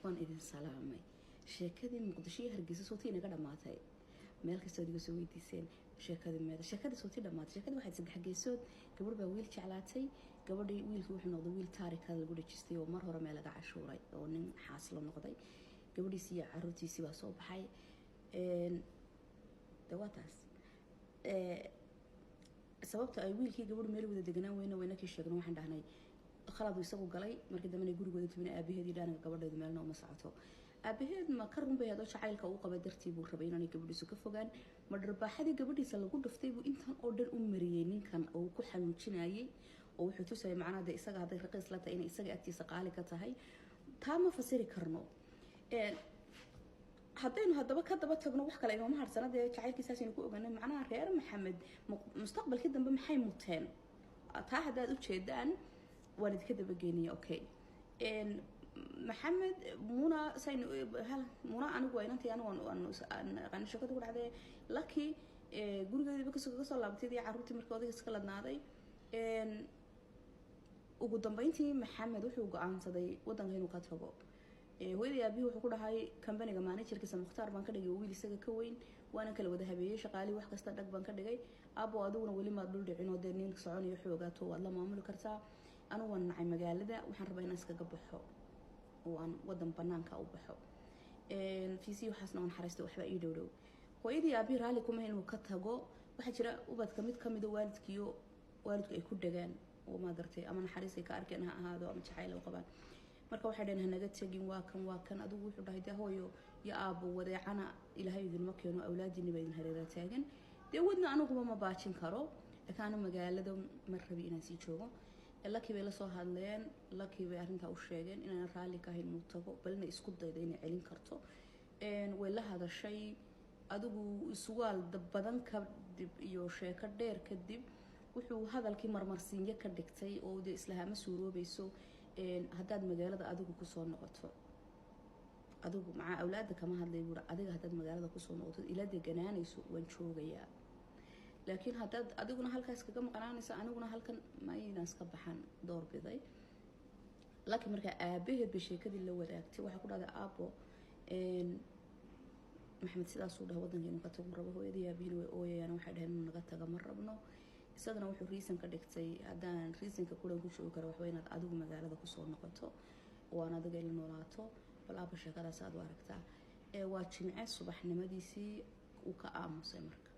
Waan idin salaamay. Sheekadii Muqdisho iyo Hargeysa sootii inaga dhamaatay. Meel kastoo iga soo weydiiseen sheekadii meeda, sheekadii sootii dhamaatay. Sheekadii waxay saddex geesood. Gabadh baa wiil jeclaatay. Gabadhii wiilkii wuxuu noqday wiil taarikada lagu dhajistay oo mar hore meel laga cashuuray oo nin xaaslo noqday. Gabadhiisii iyo caruurtiisii baa soo baxay. De waa taas sababta ay wiilkii gabadhu meel wada deganaan weyna. Waynakii sheegno, waxaan dhahnay khaladu isagu galay. Markii dambena gurigooda timina, aabaheedii dhaaniga gabadheedu meelna uma socoto. Aabaheed ma ka runbay hadoo jacaylka uu qaba dartii buu rabay inaanay gabadhiisu ka fogaan. Ma dharbaaxadii gabadhiisa lagu dhuftay buu intan oo dhan u mariyey ninkan oo ku xanuujinayay oo wuxuu tusayay macnaha dee isaga hadday raqiis la tahay, inay isaga agtiisa qaali ka tahay. Taa ma fasiri karno. Haddaynu haddaba ka daba tagno, wax kale inooma harsana. Dee jacaylkiisaasaynu ku ogaanay. Macnaha reer Maxamed mustaqbalkii dambe maxay muteen? Taa haddaad ujeedaan, waan idinka dabageynaya. Okay, Maxamed, Muna, saynu Muna, anigu waa inantii anigu aan shakada ku dhacday. Lucky gurigeediiba kasoo kasoo laabatay iyo carruurtii markii odayga iska ladnaaday. Ugu dambeyntii Maxamed wuxuu go-aansaday wadanka inuu ka tago. Hooyadii aabihii wuxuu ku dhahay kambaniga managerkiisa Mukhtaar baan ka dhigay, wiil isaga ka weyn, waana kala wada habeeyey shaqaalihii, wax kasta dhag baan ka dhigay. Aabo, adiguna weli maad dhul dhicin oo dee nin soconayo xoogaato waad la maamuli kartaa. Anigu waan nacay magaalada, waxaan rabaa inaan iskaga baxo oo aan wadan banaanka u baxo. Fiisi waxaasna waan xaraystay, waxbaa ii dhow dhow. Hooyadii aabihii raalli kuma inuu ka tago. Waxaa jira ubadka mid kamida waalidkiyo waalidku ay ku dhagaan oo maadartay ama naxariis ay ka arkeen ha ahaado ama jacayl u qabaan. Marka waxay dhaheen, "Hanaga tegin, waa kan, waa kan." Adigu wuxuu dhahay, "Dee hooyo iyo aabo, wadeecana Ilaahay idinma keeno, awlaadiina baa idin hareeraa taagan. Dee wadna aniguba ma baajin karo, laakiin anu magaalada ma rabi inaan sii joogo." Lucky bay lasoo hadleen. Lucky bay arrintaa u sheegeen inaan raalli ka ahayn inuu tago, balina isku dayda inay celin karto. Way la hadashay. Adigu iswaal badan kadib iyo sheeko dheer kadib, wuxuu hadalkii marmarsiinyo ka dhigtay oo dee islahaama suuroobayso haddaad magaalada adigu kusoo noqoto. Adigu macaa awlaada kama hadlay buuri, adiga haddaad magaalada kusoo noqoto, ila deganaanayso, waan joogayaa, laakiin haddaad adiguna halkaas kaga maqnaanayso, aniguna halkan maynaan iska baxan doorbiday. Laakiin markaa aabaheed bay sheekadii la wadaagtay. Waxay ku dhahday, "Aabo, Maxamed sidaasuu dhaha, wadanka inuu ka tagu rabo." Hooyadii aabihina way ooyayaan, waxay dhaheen inuu naga taga ma rabno. Isagana wuxuu reason ka dhigtay, haddaan reasonka kulan ku joogi kara waxba inaad adigu magaalada kusoo noqoto oo aan adiga ila noolaato. Bal aaba, sheekadaas aad u aragtaa? Waa Jimce subaxnimadiisii. Uu ka aamusay. Marka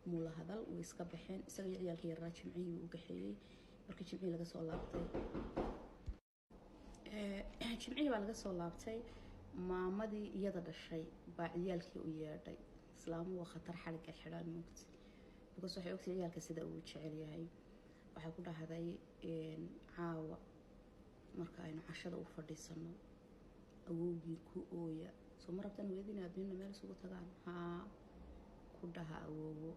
muula hadal, way iska baxeen isaga iyo ciyaalkii yaraa. Jimcihii uu gaxeeyey. Markii Jimcihii laga soo laabtay, Jimcihii baa laga soo laabtay, maamadii iyada dhashay baa ciyaalkii u yeedhay. Islaamu waa khatar, xadhigga xidhaan moogta, because waxay ogtay ciyaalka sida uu jecel yahay. Waxay ku dhahday, "Caawa marka aynu cashada u fadhiisano, awowgii ku ooya. Soo ma rabtaan hooyadiina aabihina meel isugu tagaan? Haa, ku dhaha awoowo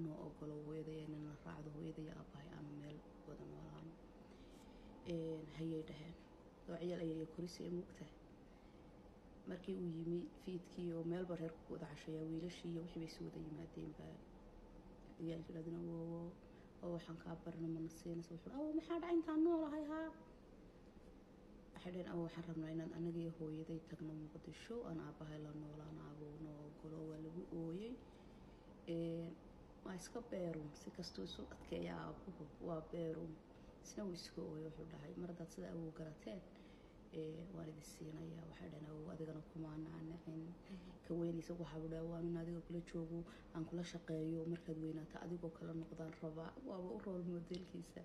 noo ogolo hooyadaya inaan la raacdo, hooyadaya aabahay aanu meel wada noolaano." Hayay dhaheen, oo ciyaal ayay korisay moogtahay. Markii uu yimi fiidkii oo meelba reerku ku wada cashayaa, wiilashii iyo wixii bay isu wada yimaadeen baa ciyaalkii dhahdeen, "Awoowo oo waxaan kaa barna mana siinaysa?" Wuxuu, "Awo, maxaa dhacay intaan noolahay?" "Haa." Waxay dhaheen, "Awo, waxaan rabnaa inaan anagii hooyaday tagno Muqdisho, aan aabahay la noolaan, aabo noo ogolo." Waa lagu ooyey. Waa iska beerun, si kastuu isu adkeeya aabuhu waa beerun. Isna wuu iska ooyey. Wuxuu dhahay, "Mar haddaad sida awow garateen, waan idin siinayaa." Waxay dhaheen, "Awow, adigana kumaanaa nicin ka weynaysa." Waxaa dhaha, "Waan in adiga kula joogo, aan kula shaqeeyo, markaad weynaato adigoo kala noqdaan rabaa." Waaba u role modelkiisa.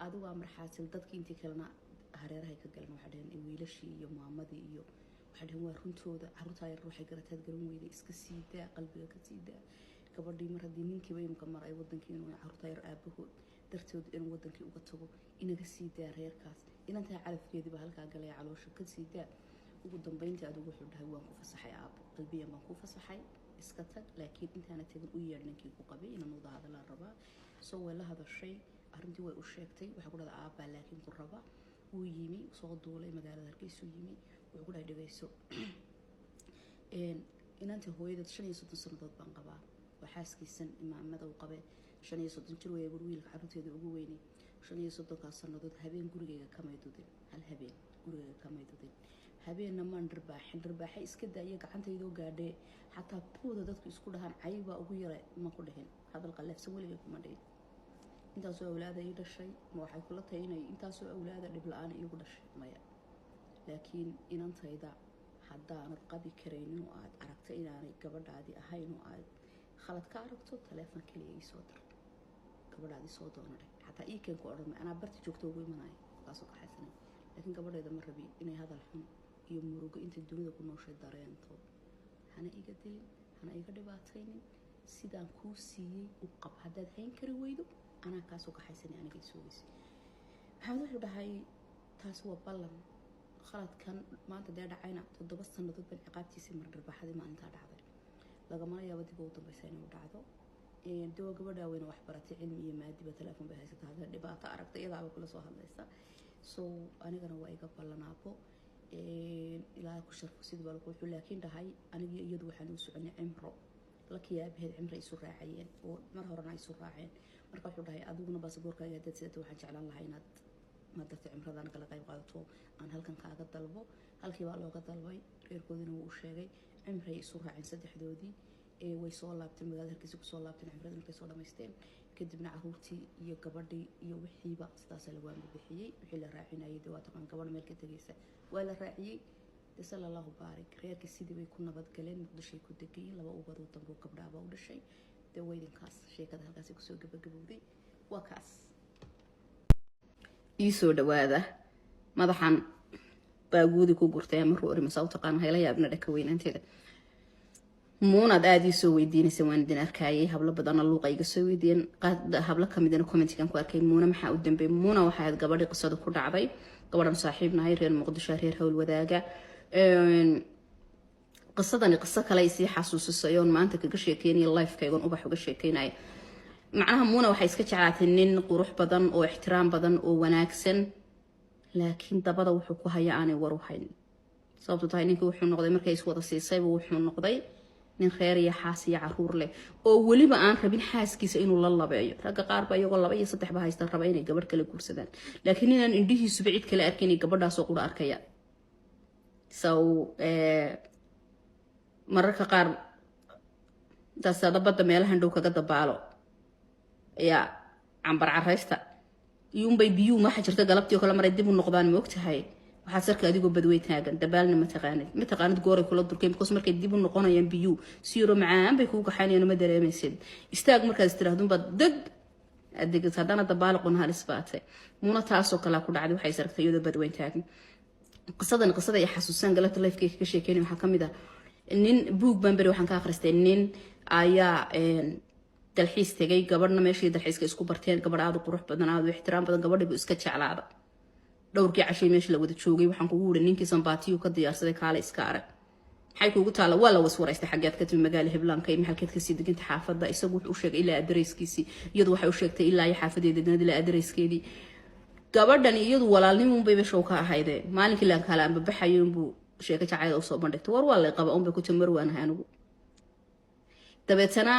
Adigu amarxaasil dadkii intii kalena hareerahay ka galeen. Waxay dhaheen wiilashii iyo maamadii iyo waxay dhaheen, "Waa runtooda, carruurtaa yar waxay garataad garan weyday, iska sii daa, qalbiga ka sii daa gabadhii. Mar haddii ninkiiba imka mar ay wadankii inuu carruurtaa yar aabahood dartood inuu wadankii uga tago, inaga sii daa reerkaas, inantaa calafkeediiba halkaa galaya, caloosha ka sii daa." Ugu dambeyntii adigu wuxuu dhahay, "Waan ku fasaxay aabo, qalbiyan baan ku fasaxay, iska tag, laakiin intaana tegin u yeedh ninkii ku qabay, inaan wada hadalaa rabaa." Soo way la hadashay, arrintii way u sheegtay. Waxay ku dhahday, "Aabbaa laakiin ku raba." Wuu yimi, soo duulay, magaalada Hargeysuu yimi. Wuxuu ku dhahay, "Dhageyso, inantii hooyadeed 35 sanadood baan qabaa." Waa xaaskiisan imaamada uu qabee. 35 jir weeye bur wiilka carruurteeda ugu weynay. 35-kaas sanadood habeen gurigayga kamay dudin, hal habeen gurigayga kamay dudin. Habeenna maan dharbaaxin, dharbaaxay iska daaya, gacantaydoo gaadhee. Xataa buuda dadku isku dhahaan caybaa ugu yara ma ku dhihin. Hadal qaleefsan weligay kuma dhihin. Intaasoo awlaada ii dhashay, ma waxay kula tahay inay intaasoo awlaada dhib la-aan iigu dhashay? Maya. Laakiin inantayda haddaanad qabi karaynin oo aad aragto inaanay gabadhaadii ahayn oo aad khalad ka aragto, taleefon kaliya ii soo dir, gabadhaadii soo doona dheh. Xataa ii keen ku odhan, anaa barti joogto ugu imanaya, kaasoo kaxaysanay. Laakiin gabadhayda ma rabi inay hadal xun iyo murugo intay dunida ku nooshay dareento. Hana iga dilin, hana iga dhibaataynin. Sidaan kuu siiyey u qab. Haddaad hayn kari weydo, anaa kaasoo kaxaysanay, aniga isoogeysay. Maxamed wuxuu dhahay, taasi waa ballan. Khaladkan maanta dee dhacayna 7 sanadood baan ciqaabtiisii mar, dharbaaxadii maalintaa dhacday lagamana yaabo dib ugu dambaysa inay u dhacdo. De waa gabadhaa weyna, wax baratay, cilmi iyo maadiba, telefoon bay haysataa. Hadda dhibaato aragta, iyadaaba kula soo hadlaysa. So anigana waa iga ballanaabo, ilaahay ku sharfo. Sidii baa lagu wuxuu laakiin dhahay, anigii iyadu waxaan u soconay cimro, lakii aabaheed cimro isu raacayeen oo mar horena isu raaceen. Marka wuxuu dhahay, adiguna baasaboorkaaga haddaad sidata, waxaan jeclaan lahaa inaad madarta cimradan kala qayb qaadato, aan halkan kaaga dalbo. Halkii baa looga dalbay, reerkoodina wuu u sheegay. Cimray isu raaceen saddexdoodii. Way soo laabteen, magaalada hargeysa kusoo laabteen cimradii markay soo dhamaysteen. Kadibna caruurtii iyo gabadhii iyo wixiiba sidaasaa lagu ambabixiyey. Wixii la raacinayay dee waa taqaan, gabadh meel ka tegaysa waa la raaciyey. Dee sala Allahu baarik, reerkii sidii bay ku nabadgaleen, Muqdishoay ku degayiin. Laba ubadoo dambe oo gabdhaaba u dhashay. Dee waydinkaas, sheekada halkaasi kusoo gabagabowday, waa kaas. Iisoo dhawaada. Madaxan baaguudi ku gurtay ama ruuri masa u taqaana, hayla yaabna dhaka weynaanteeda. Muunaad aada ii soo weydiinaysa, waan idin arkayay. Hablo badanna luuqa iga soo weydiiyeen, hablo kamidana commentigan ku arkay. Muuna maxaa u dambeeyay? Muuna waxay ahayd gabadhii qisada ku dhacday, gabadhan saaxiibnahay, reer Muqdisho, reer hawl wadaaga. Qisadani qiso kale ay sii xasuusisay oon maanta kaga sheekeynaya lifekaygon ubax uga sheekeynaya. Macnaha Muuna waxay iska jeclaatay nin qurux badan oo ixtiraam badan oo wanaagsan, laakiin dabada wuxuu ku haya aanay war u hayn. Sababto tahay, ninkii wuxuu noqday, markay iswada siisayba, wuxuu noqday nin reer iyo xaas iyo caruur leh, oo weliba aan rabin xaaskiisa inuu la labeeyo. Ragga qaar ba iyagoo laba iyo saddexba haysta raba inay gabadh kale guursadaan, laakiin inaan indhihiisuba cid kale arkin, gabadhaasoo qura arkaya. So mararka qaar intaasada badda meelahan dhow kaga dabaalo ayaa cambar caraysta iyuunbay biyuhu waxa jirta galabtii oo kale maray dib u noqdaan. Ma ogtahay, waxaad sarka adigoo badweyn taagan, dabaalna ma taqaanid, ma taqaanid gooray kula durkeen, because markay dib u noqonayaan biyuhu si yaro macaan bay kugu kaxaynayaan, ma dareemaysid. Istaag markaad istirahdunbaad deg adeegis, haddana dabaal qon halis baatay. Muuna taasoo kalea ku dhacday, waxay saragtay iyadoo badweyn taagan. Qisadan qisada ay xasuusaan galabta lifekay kaga sheekeynay waxaa kamid ah nin buug baan beri waxaan ka akhristay. Nin ayaa dalxiis tegay, gabadhna meeshii dalxiiska isku barteen, gabadh aada u qurux badan, aada u ixtiraam badan. Gabadhii buu iska jeclaada. Dhowrkii cashay meesha la wada joogay, waxaan kugu wuri ninkii sambaatiyu ka diyaarsaday, kaale iska arag, maxay kuugu taalla? Waa la waswaraystay. Xaggeed ka timi? Magaala Heblaanka. Maxalkeed kasii deganta? Xaafadda. Isagu wuxuu u sheegay ilaa adareyskiisii, iyadu waxay u sheegtay ilaa iyo xaafadeeda degneed, ilaa adareyskiisii. Gabadhan iyadu walaalnimunbay meesha ka ahayde. Maalinkii la kala ambabaxayo unbuu sheeko jacayda usoo bandhigtay. War waa lay qaba unbay ku timar, waanahay anigu. Dabeetana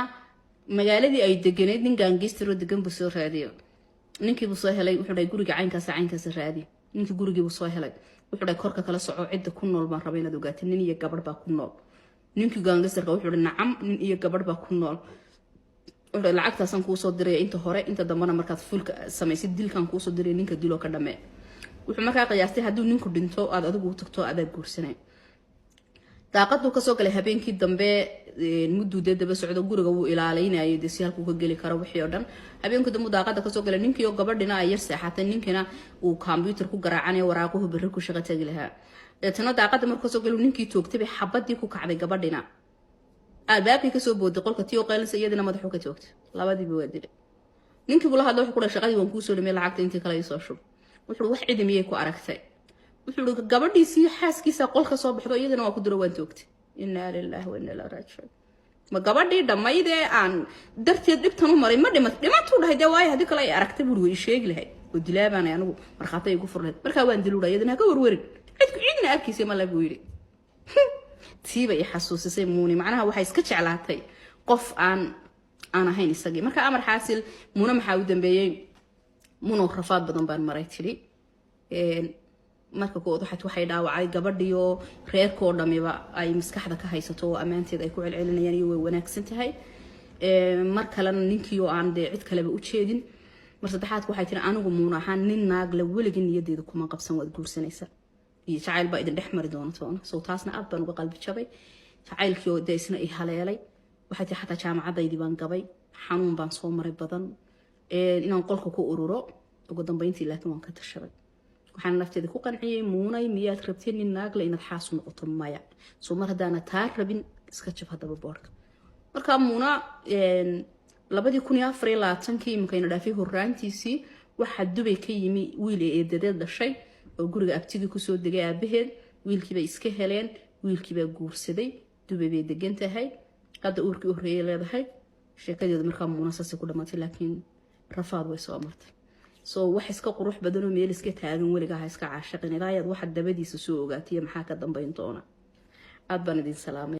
magaaladii ay deganeyd nin gangster oo degan buu soo raadiyo. Ninkiibuu soo helay. Wuxuu dhahay, guriga caynkaasa caynkaasa raadi. Ninkii gurigiibuu soo helay. Wuxuu dhahay, korka kala soco, cidda ku nool baan raba inaad ogaatay, nin iyo gabadh baa ku nool. Ninkii gangsterka wuxuu dhahay, nacam, nin iyo gabadh baa ku nool. Wuxuu dhahay, lacagtaasaan kuusoo diraya inta hore, inta dambena markaad fulka samaysid dilkan kuusoo diraya, ninka diloo ka dhamee. Wuxuu markaa qiyaastay hadduu ninku dhinto, aad adigu u tagto, adaa guursanay. Daaqaduu kasoo galay habeenkii dambe. Mudduu dee daba socdo guriga, wuu ilaalaynayay dee si halkuu ka geli karo wixii oo dhan. Habeenkii dambe daaqada kasoo galay, ninkii oo gabadhina ay yar seexatay, ninkiina uu computer ku garaacanayo waraaquhu berri ku shaqo tagi lahaa. Deetana daaqada markuu kasoo galo, ninkii toogtay bay xabadii ku kacday. Gabadhina albaabkii kasoo booday qolka, tii oo qaylinsa, iyadina madaxu ka toogtay. Labadiiba waa dilay. Ninkii buu la hadla, wuxuu ku dhahay, shaqadii waan kuusoo dhamay, lacagta intii kale isoo shub. Wuxuu wax cidi miyay ku aragtay? Wuxuu i gabadhiisii xaaskiisa qolka soo baxdo, iyadana waa ku diro, waan toogtay. Inaa lilaahi wa inaa ilaihi raajicuun. Ma gabadhii dhammaydee aan darteed dhibtan u maray ma dhimat? Dhimatuu dhahay dee, waayo haddii kale ay aragtay buuri way sheegi lahayd oo dilaabaanay anigu markhaati igu fur lahayd. Markaa waan diluudha, iyadana ha ka warwarin, cid cidna arkiisay ma la buu yidhi. Tiiba i xasuusisay Muuni. Macnaha waxay iska jeclaatay qof aan ahayn isagii. Marka amar xaasil, Muune maxaa u dambeeyey? Muno rafaad badan baan maray tidhi. Marka koowaad waxay dhaawacay gabadhiioo reerkoo dhamiba ay maskaxda ka haysato oo ammaanteed ay ku celcelinayaan iyo way wanaagsan tahay. Mar kalena ninkii oo aan dee cid kaleba u jeedin. Mar saddexaadka waxay tiri, anigu Muun ahaan nin naagle weligii niyadeeda kuma qabsan waad guursanaysaa iyo jacayl baa idin dhex mari doona toona. So taasna aad baan uga qalbi jabay, jacaylkii oo dee isna i haleelay. Waxay tiri, xataa jaamacadaydii baan gabay, xanuun baan soo maray badan, inaan qolka ku ururo ugu dambeyntii. Laakiin waan ka tashaday, waxaana nafteeda ku qanciyey, Muunay, miyaad rabteen nin naagle inaad xaas u noqoto? Maya. So mar haddaana taa rabin, iska jab haddaba boodhka. Marka Muuna 2024-kii iminkayna dhaafay horaantiisii waxaa Dubay ka yimi wiil ee eedadeed dhashay oo guriga abtigii kusoo degay aabaheed. Wiilkiibay iska heleen, wiilkiibaa guursaday, Dubay bay degan tahay hadda, uurkii u horreeyay leedahay. Sheekadeedu markaa Muuna saasay ku dhamaatay, laakiin rafaad way soo martay. So wax iska qurux badanoo meel iska taagan weligaa ha iska caashaqin ilaa ayaad waxa dabadiisa soo ogaataiyo maxaa ka dambeyn doona. Aad baan idin salaamay.